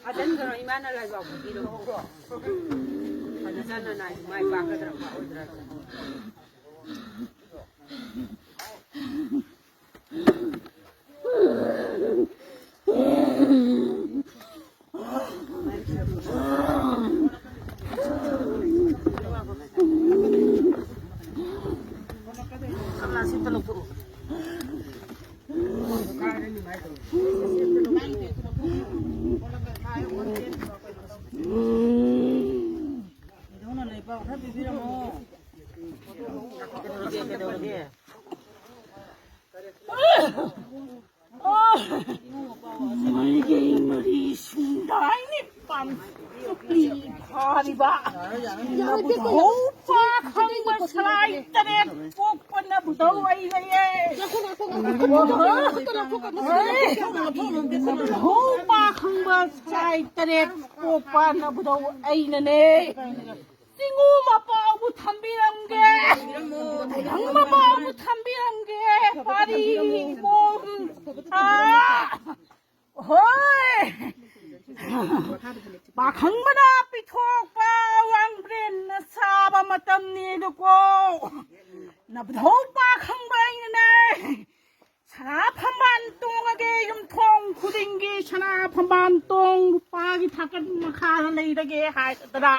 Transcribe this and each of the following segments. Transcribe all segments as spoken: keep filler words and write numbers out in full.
ꯐꯖꯟꯈ꯭ꯔꯣ, ꯏꯃꯥꯅ ꯂꯥꯏꯕꯥꯎ ꯄꯤꯕꯤꯔꯣ꯫ ꯐꯖꯅ ꯅꯥꯏ, ꯃꯥꯏ ꯄꯥꯛꯀꯗ꯭ꯔꯥ ꯄꯥꯛꯑꯣꯏꯗ꯭ꯔꯥ? ꯃꯔꯤꯒꯩ ꯃꯔꯤ ꯁꯨꯡꯗꯥꯏꯅꯤ ꯄꯥꯝꯕꯤ ꯐꯥꯔꯤꯕ꯫ ꯅꯕꯨꯙꯧ ꯄꯥꯈꯪꯕ ꯁꯂꯥꯏ ꯇꯔꯦꯠ ꯄꯣꯛꯄ ꯅꯕꯨꯙꯧ ꯑꯩ ꯂꯩꯌꯦ꯫ ꯅꯕꯨꯙꯧ ꯄꯥꯈꯪꯕ ꯁꯂꯥꯏ ꯇꯔꯦꯠ ꯄꯣꯛꯄ ꯅꯕꯨꯙꯧ ꯑꯩꯅꯅꯦ꯫ ꯆꯤꯡꯉꯨ ꯃꯄꯥꯕꯨ ꯊꯝꯕꯤꯔꯝꯒꯦ, ꯇꯥꯏꯕꯪ ꯃꯄꯥꯕꯨ ꯊꯝꯕꯤꯔꯝꯒꯦ, ꯄꯥꯔꯤ ꯏꯕꯣꯝ꯫ ꯑꯥ! ꯍꯣꯏ! ꯄꯥꯈꯪꯕꯅ ꯄꯤꯊꯣꯛꯄ ꯋꯥꯡꯕ꯭ꯔꯦꯟꯅ ꯁꯥꯕ ꯃꯇꯝꯅꯤꯗꯀꯣ꯫ ꯅꯕꯨꯙꯧ ꯄꯥꯈꯪꯕ ꯑꯩꯅꯅꯦ꯫ ꯁꯅꯥ ꯐꯝꯕꯥꯜ ꯇꯣꯡꯉꯒꯦ, ꯌꯨꯝꯊꯣꯡ ꯈꯨꯗꯤꯡꯒꯤ ꯁꯅꯥ ꯐꯝꯕꯥꯜ ꯇꯣꯡ, ꯂꯨꯄꯥꯒꯤ ꯊꯥꯀꯟ ꯃꯈꯥꯗ ꯂꯩꯔꯒꯦ ꯍꯥꯏꯗꯅ꯫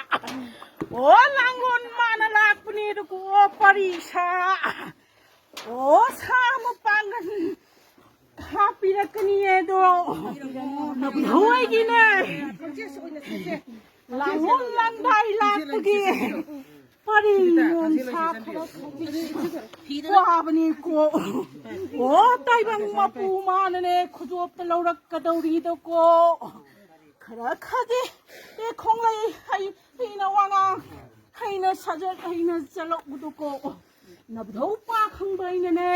ꯑꯣ, ꯂꯥꯡꯒꯣꯜ ꯃꯥꯅ ꯂꯥꯛꯄꯅꯦ, ꯑꯗꯨꯒ ꯑꯣ, ꯄꯔꯤꯁꯥ꯫ ꯑꯣ, ꯁꯥ ꯃꯄꯥꯡꯒꯜ ꯍꯥꯞꯄꯤꯔꯛꯀꯅꯤꯌꯦ, ꯑꯗꯣ ꯅꯕꯨꯙꯧ ꯍꯣꯏꯒꯤꯅꯦ꯫ ꯂꯥꯡꯒꯣꯜ ꯂꯥꯡꯗꯥꯏ ꯂꯥꯛꯄꯒꯤ ꯄꯔꯤ ꯅꯣꯡꯁꯥ ꯈꯔ ꯈꯖꯤꯛ ꯋꯥꯕꯅꯤꯀꯣ꯫ ꯑꯣ, ꯇꯥꯏꯕꯪ ꯃꯄꯨ ꯃꯥꯅꯅꯦ ꯈꯨꯖꯣꯞꯇ ꯂꯧꯔꯛꯀꯗꯧꯔꯤꯗꯀꯣ꯫ ꯈꯔ ꯈꯗꯤ ꯑꯦ ꯈꯣꯡꯂꯩ ꯍꯩ-, ꯍꯩꯅ ꯋꯥꯉꯥꯡ, ꯍꯩꯅ ꯁꯥꯖꯠ, ꯍꯩꯅ ꯆꯠꯂꯛꯎꯗꯀꯣ꯫ ꯅꯕꯨꯙꯧ ꯄꯥꯈꯪꯕ ꯑꯩꯅꯅꯦ,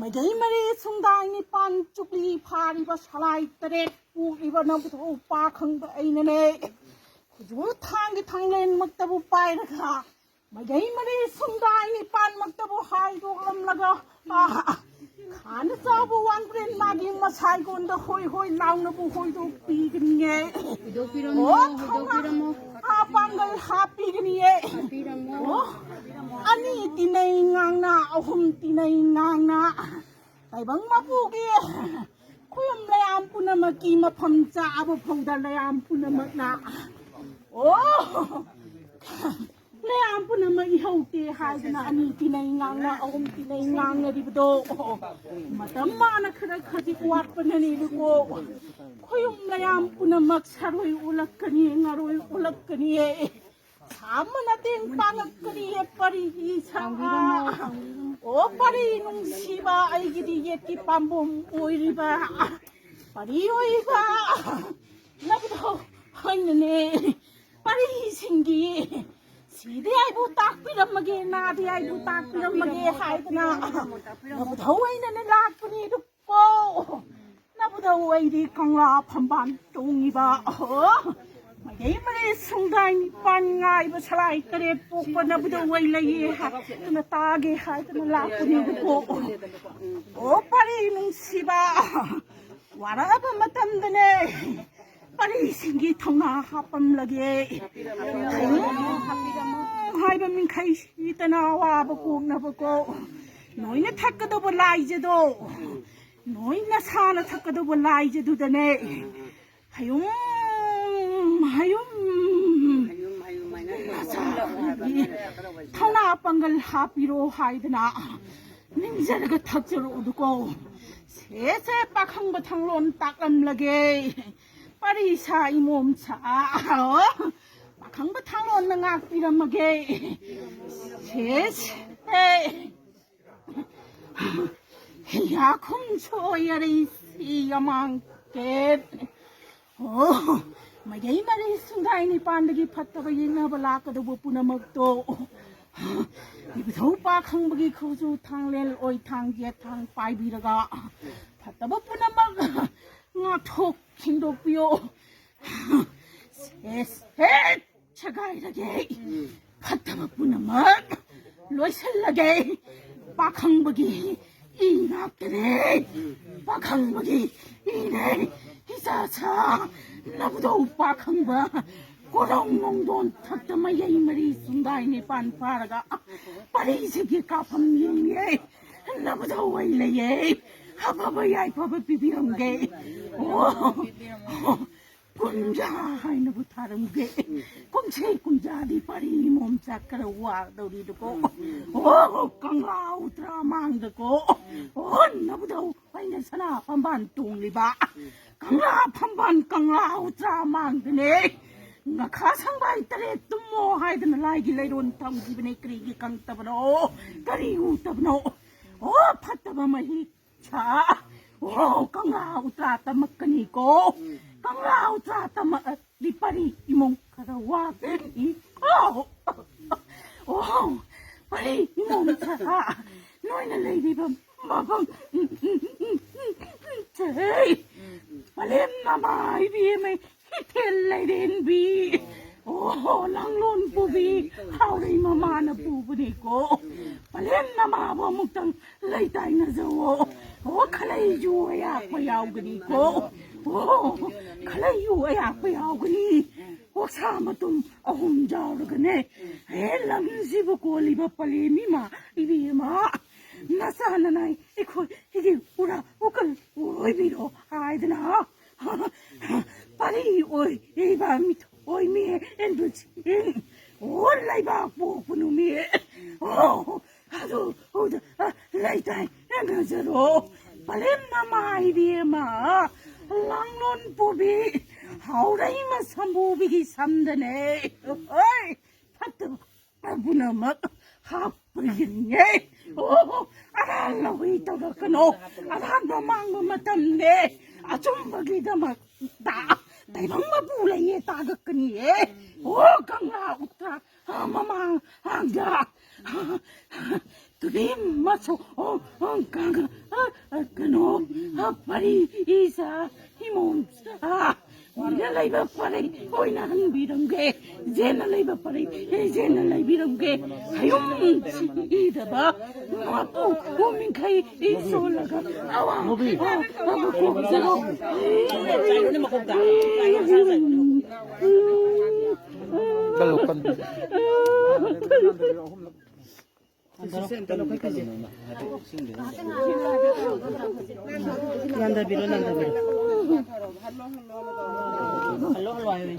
ꯃꯥꯏꯀꯩ ꯃꯔꯤ ꯁꯨꯡꯗꯥꯏ ꯅꯤꯄꯥꯟ ꯆꯨꯞꯂꯤ ꯐꯥꯔꯤꯕ ꯁꯂꯥꯏ ꯇꯔꯦꯠ ꯄꯣꯛꯂꯤꯕ ꯅꯕꯨꯙꯧ ꯄꯥꯈꯪꯕ ꯑꯩꯅꯅꯦ, ꯈꯨꯖꯨ ꯊꯥꯡꯒꯤ ꯊꯥꯡꯂꯦꯟꯃꯛꯇꯕꯨ ꯄꯥꯏꯔꯒ, ꯃꯥꯏꯀꯩ ꯃꯔꯤ ꯁꯨꯡꯗꯥꯏ ꯅꯤꯄꯥꯟꯃꯛꯇꯕꯨ ꯍꯥꯏꯗꯣꯛꯂꯝꯂꯒ, ꯑꯥ, ꯈꯥꯅ ꯆꯥꯎꯕ ꯋꯥꯡꯕ꯭ꯔꯦꯟ ꯃꯥꯒꯤ ꯃꯁꯥꯏꯒꯣꯟꯗ ꯍꯣꯏ ꯍꯣꯏ ꯂꯥꯎꯅꯕꯨ ꯍꯣꯏꯗꯣꯛꯄꯤꯒꯅꯤꯌꯦ꯫ ꯍꯣꯏꯗꯣꯛꯄꯤꯔꯝꯃꯣ, ꯑꯣ, ꯍꯣꯏꯗꯣꯛꯄꯤꯔꯝꯃꯣ꯫ ꯊꯧꯅꯥ ꯄꯥꯡꯒꯜ ꯍꯥꯞꯄꯤꯒꯅꯤꯌꯦ꯫ ꯍꯥꯞꯄꯤꯔꯝꯃꯣ꯫ ꯑꯣ, ꯑꯅꯤ ꯇꯤꯟꯅꯩ ꯉꯥꯡꯅ, ꯑꯍꯨꯝ ꯇꯤꯟꯅꯩ ꯉꯥꯡꯅ, ꯇꯥꯏꯕꯪ ꯃꯄꯨꯒꯤ ꯈꯨꯌꯨꯝ ꯂꯩꯌꯥꯝ ꯄꯨꯝꯅꯃꯛꯀꯤ ꯃꯐꯝ ꯆꯥꯕ ꯐꯥꯎꯗ ꯂꯩꯌꯥꯝ ꯄꯨꯝꯅꯃꯛꯅ, ꯑꯣ, ꯂꯩꯌꯥꯝ ꯄꯨꯝꯅꯃꯛ ꯏꯍꯧꯗꯦ ꯍꯥꯏꯗꯅ ꯑꯅꯤ ꯇꯤꯟꯅꯩ ꯉꯥꯡꯅ, ꯑꯍꯨꯝ ꯇꯤꯟꯅꯩ ꯉꯥꯡꯅꯔꯤꯕꯗꯣ, ꯃꯇꯝ ꯃꯥꯅ ꯈꯔ ꯈꯖꯤꯛ ꯋꯥꯠꯄꯅꯅꯦꯕꯀꯣ꯫ ꯈꯨꯌꯨꯝ ꯂꯩꯌꯥꯝ ꯄꯨꯝꯅꯃꯛ ꯁꯔꯣꯏ ꯑꯣꯜꯂꯛꯀꯅꯤ, ꯉꯔꯣꯏ ꯑꯣꯜꯂꯛꯀꯅꯤꯌꯦ꯫ ꯁꯥ ꯑꯃꯅ ꯇꯦꯡ ꯄꯥꯡꯉꯛꯀꯅꯤꯌꯦ, ꯄꯔꯤꯒꯤ ꯁꯥ꯫ ꯑꯣ, ꯄꯔꯤ ꯅꯨꯡꯁꯤꯕ, ꯑꯩꯒꯤꯗꯤ ꯌꯦꯠꯀꯤ ꯄꯥꯝꯕꯣꯝ ꯑꯣꯏꯔꯤꯕ, ꯄꯔꯤ ꯑꯣꯏꯕ ꯅꯕꯨꯙꯧ ꯑꯩꯅꯅꯦ, ꯄꯔꯤꯁꯤꯡꯒꯤ ꯁꯤꯗꯤ ꯑꯩꯕꯨ ꯇꯥꯛꯄꯤꯔꯝꯃꯒꯦ, ꯅꯥꯗꯤ ꯑꯩꯕꯨ ꯇꯥꯛꯄꯤꯔꯝꯃꯒꯦ ꯍꯥꯏꯗꯅ ꯅꯕꯨꯙꯧ ꯑꯩꯅꯅꯦ ꯂꯥꯛꯄꯅꯤ꯫ ꯑꯗꯨ ꯄꯣ! ꯅꯕꯨꯙꯧ ꯑꯩꯗꯤ ꯀꯪꯂꯥ ꯐꯝꯕꯥꯜ ꯇꯣꯡꯉꯤꯕ, ꯑꯍꯣ! ꯃꯥꯏꯀꯩ ꯃꯔꯤ ꯁꯨꯡꯗꯥꯏ ꯅꯤꯄꯥꯟ ꯉꯥꯏꯕ ꯁꯂꯥꯏ ꯇꯔꯦꯠ ꯄꯣꯛꯄ ꯅꯕꯨꯙꯧ ꯑꯩ ꯂꯩꯌꯦ ꯍꯥꯏꯗꯅ ꯇꯥꯒꯦ ꯍꯥꯏꯗꯅ ꯂꯥꯛꯄꯅꯦꯕꯀꯣ꯫ ꯑꯣ, ꯄꯔꯤ ꯅꯨꯡꯁꯤꯕ, ꯋꯥꯔꯛꯑꯕ ꯃꯇꯝꯗꯅꯦ, ꯄꯔꯤꯁꯤꯡꯒꯤ ꯊꯧꯅꯥ ꯍꯥꯞꯄꯝꯂꯒꯦ꯫ ꯍꯥꯏꯕ ꯃꯤꯡꯈꯩꯁꯤꯗꯅ ꯑꯋꯥꯕ ꯀꯣꯛꯅꯕꯀꯣ꯫ ꯅꯣꯏꯅ ꯊꯛꯀꯗꯧꯕ ꯂꯥꯏꯖꯗꯣ, ꯅꯣꯏ ꯅꯁꯥꯅ ꯊꯛꯀꯗꯧꯕ ꯂꯥꯏꯖꯗꯨꯗꯅꯦ, ꯍꯌꯨꯝ, ꯍꯌꯨꯝ, ꯊꯧꯅꯥ ꯄꯥꯡꯒꯜ ꯍꯥꯞꯄꯤꯔꯣ ꯍꯥꯏꯗꯅ ꯅꯤꯡꯖꯔꯒ ꯊꯛꯆꯔꯛꯎꯗꯨꯀꯣ꯫ ꯁꯦ, ꯁꯦ, ꯄꯥꯈꯪꯕ ꯊꯥꯡꯂꯣꯟ ꯇꯥꯛꯂꯝꯂꯒꯦ꯫ ꯄꯔꯤ ꯁꯥ ꯏꯃꯣꯝ ꯁꯥ, ꯄꯥꯈꯪꯕ ꯊꯥꯡꯂꯣꯟꯅ ꯉꯥꯛꯄꯤꯔꯝꯃꯒꯦ꯫ ꯁꯦ, ꯁꯦ꯫ ꯌꯥꯈꯨꯝ ꯁꯣꯏ ꯑꯔꯩ ꯁꯤ ꯌꯥꯃꯥꯡ ꯀꯦꯠ꯫ ꯑꯣ, ꯃꯥꯏꯀꯩ ꯃꯔꯤ ꯁꯨꯡꯗꯥꯏ ꯅꯤꯄꯥꯟꯗꯒꯤ ꯐꯠꯇꯕ ꯌꯦꯡꯅꯕ ꯂꯥꯛꯀꯗꯧꯕ ꯄꯨꯝꯅꯃꯛꯇꯣ ꯏꯕꯨꯙꯧ ꯄꯥꯈꯪꯕꯒꯤ ꯈꯨꯖꯨ ꯊꯥꯡꯂꯦꯟ ꯑꯣꯏ ꯊꯥꯡ ꯌꯦꯠ ꯊꯥꯡ ꯄꯥꯏꯕꯤꯔꯒ ꯐꯠꯇꯕ ꯄꯨꯝꯅꯃꯛ ꯉꯥꯛꯊꯣꯛ ꯁꯦꯡꯗꯣꯛꯄꯤꯌꯣ꯫ ꯁꯦꯁ ꯍꯦꯛ ꯁꯦꯒꯥꯏꯔꯒꯦ꯫ ꯐꯠꯇꯕ ꯄꯨꯝꯅꯃꯛ ꯂꯣꯏꯁꯤꯜꯂꯒꯦ꯫ ꯄꯥꯈꯪꯕꯒꯤ ꯏ ꯉꯥꯛꯇꯅꯦ꯫ ꯄꯥꯈꯪꯕꯒꯤ ꯏꯅꯦ꯫ ꯏꯆꯥ ꯁꯥ ꯅꯕꯨꯙꯧ ꯄꯥꯈꯪꯕ ꯀꯣꯔꯧ ꯅꯣꯡꯗꯣꯟ ꯊꯛꯇ ꯃꯌꯩ ꯃꯔꯤ ꯆꯨꯡꯗꯥꯏ ꯅꯤꯄꯥꯟ ꯐꯥꯔꯒ ꯄꯔꯤꯁꯤꯒꯤ ꯀꯥꯐꯝ ꯌꯦꯡꯉꯦ꯫ ꯅꯕꯨꯙꯧ ꯑꯩ ꯂꯩꯌꯦ꯫ ꯑꯐꯕ ꯌꯥꯏꯐꯕ ꯄꯤꯕꯤꯔꯝꯒꯦ꯫ ꯑꯣ, ꯀꯨꯝꯖꯥ ꯍꯥꯏꯅꯕꯨ ꯊꯥꯔꯝꯒꯦ꯫ ꯀꯨꯝꯁꯤ ꯀꯨꯝꯖꯥꯗꯤ ꯄꯔꯤ ꯃꯣꯝꯆꯥꯛ ꯈꯔ ꯋꯥꯗꯧꯔꯤꯗꯀꯣ꯫ ꯑꯣ, ꯀꯪꯂꯥ ꯎꯇ꯭ꯔꯥ ꯃꯥꯡꯗꯀꯣ꯫ ꯑꯣ, ꯅꯕꯨꯙꯧ ꯑꯩꯅ ꯁꯅꯥ ꯐꯝꯕꯥꯜ ꯇꯣꯡꯂꯤꯕ ꯀꯪꯂꯥ ꯐꯝꯕꯥꯜ ꯀꯪꯂꯥ ꯎꯇ꯭ꯔꯥ ꯃꯥꯡꯗꯅꯦ꯫ ꯉꯈꯥ ꯁꯪꯕꯥꯏ ꯇꯔꯦꯠ ꯇꯨꯝꯃꯣ ꯍꯥꯏꯗꯅ ꯂꯥꯏꯒꯤ ꯂꯩꯔꯣꯟ ꯊꯝꯈꯤꯕꯅꯦ꯫ ꯀꯔꯤꯒꯤ ꯈꯪꯗꯕꯅꯣ? ꯀꯔꯤ ꯎꯗꯕꯅꯣ? ꯑꯣ, ꯐꯠꯇꯕ ꯃꯍꯤꯛ ꯁꯥ꯫ ꯑꯣ, ꯀꯪꯂꯥ ꯎꯇ꯭ꯔꯥ ꯇꯝꯃꯛꯀꯅꯤꯀꯣ꯫ ꯀꯪꯂꯥ ꯎꯇ꯭ꯔꯥ ꯇꯝꯃꯛꯑꯗꯤ ꯄꯔꯤ ꯏꯃꯨꯡ ꯈꯔ ꯋꯥꯒꯅꯤ꯫ ꯑꯣ, ꯑꯣ, ꯄꯔꯤ ꯏꯃꯨꯡ ꯁꯥ꯫ ꯅꯣꯏꯅ ꯂꯩꯔꯤꯕ ꯃꯐꯝ ꯁꯦ ꯄꯂꯦꯝ ꯃꯃꯥ ꯏꯕꯦꯝꯃ ꯏꯊꯦꯜ ꯂꯩꯔꯦꯟꯕꯤ꯫ ꯑꯣ, ꯂꯥꯡꯂꯣꯟ ꯄꯨꯕꯤ ꯍꯥꯎꯔꯩ ꯃꯃꯥꯅ ꯄꯨꯕꯅꯤꯀꯣ꯫ ꯄꯂꯦꯝ ꯃꯃꯥꯕꯨ ꯑꯃꯨꯛꯇꯪ ꯂꯩꯇꯥꯏꯅꯖꯧꯑꯣ꯫ ꯑꯣ, ꯈꯂꯩꯁꯨ ꯑꯌꯥꯛꯄ ꯌꯥꯎꯒꯅꯤꯀꯣ꯫ ꯑꯣ, ꯈꯂꯩꯁꯨ ꯑꯌꯥꯛꯄ ꯌꯥꯎꯒꯅꯤ꯫ ꯑꯣꯛꯁꯥ ꯃꯇꯨꯝ ꯑꯍꯨꯝ ꯌꯥꯎꯔꯒꯅꯦ꯫ ꯍꯦ, ꯂꯝꯁꯤꯕꯨ ꯀꯣꯜꯂꯤꯕ ꯄꯂꯦꯝ ꯏꯃꯥ ꯏꯕꯦꯝꯃ꯫ ꯅꯆꯥ ꯅꯅꯥꯏ ꯑꯩꯈꯣꯏ ꯍꯤꯗꯤꯡ ꯎꯔꯥ ꯎꯀꯜ ꯑꯣꯏꯕꯤꯔꯣ ꯍꯥꯏꯗꯅ ꯄꯔꯤ ꯑꯣꯏꯔꯤꯕ ꯃꯤꯊꯣꯏ ꯃꯤ ꯑꯦꯟꯗꯨꯁꯤꯡ ꯑꯣ ꯂꯩꯕꯥꯛ ꯄꯣꯛꯄ ꯅꯨꯃꯤꯠ ꯑꯣ ꯑꯗꯨ ꯎꯗ ꯂꯩꯇꯥꯏ ꯅꯖꯔꯣ ꯄꯂꯦꯝ ꯃꯃꯥ ꯏꯕꯦꯝꯃ ꯂꯥꯡꯂꯣꯟ ꯄꯨꯕꯤ ꯍꯥꯎꯔꯩ ꯃꯁꯝꯕꯨꯕꯤꯒꯤ ꯁꯝꯗꯅꯦ꯫ ꯍꯣꯏ, ꯐꯠꯇꯕ ꯄꯨꯝꯅꯃꯛ ꯍꯥꯞꯄꯒꯤꯅꯦ꯫ ꯑꯣ, ꯑꯔꯥꯟ ꯂꯧꯏ ꯇꯧꯔꯛꯀꯅꯣ꯫ ꯑꯔꯥꯟꯕ ꯃꯥꯡꯕ ꯃꯇꯝꯅꯦ꯫ ꯑꯆꯨꯝꯕꯒꯤꯗꯃꯛꯇ ꯇꯥꯏꯕꯪ ꯃꯄꯨ ꯂꯩꯌꯦ ꯇꯥꯒꯛꯀꯅꯤꯌꯦ꯫ ꯑꯣ, ꯀꯪꯂꯥ ꯎꯇ꯭ꯔꯥ ꯃꯃꯥꯡꯗ ꯇꯨꯗꯤ ꯃꯁꯨ ꯑꯣ ꯑꯣ ꯀꯥꯒ ꯑ ꯑ ꯀꯩꯅꯣ ꯑ ꯄꯔꯤ ꯏꯁꯥ ꯏꯃꯣꯝ ꯑ ꯎꯏꯅ ꯂꯩꯕ ꯄꯔꯩ ꯑꯣꯏꯅ ꯍꯟꯕꯤꯔꯝꯒꯦ꯫ ꯏꯆꯦꯅ ꯂꯩꯕ ꯄꯔꯩ ꯏꯆꯦꯅ ꯂꯩꯕꯤꯔꯝꯒꯦ꯫ ꯍꯌꯨꯝ ꯏꯗꯕ ꯃꯄꯨ ꯎꯃꯤꯡꯈꯩ ꯏꯁꯣꯜꯂꯒ ꯑꯋꯥ ꯑ ꯑ ꯀꯣꯛꯁꯤꯔꯣ꯫ ꯀꯜꯂꯨ ꯀꯜꯂꯨ꯫ ꯌꯥꯟꯗꯕꯤꯔꯣ, ꯌꯥꯟꯗꯕꯤꯔꯣ꯫ ꯍꯜꯂꯣ, ꯍꯜꯂꯣ ꯍꯥꯏꯌꯣ꯫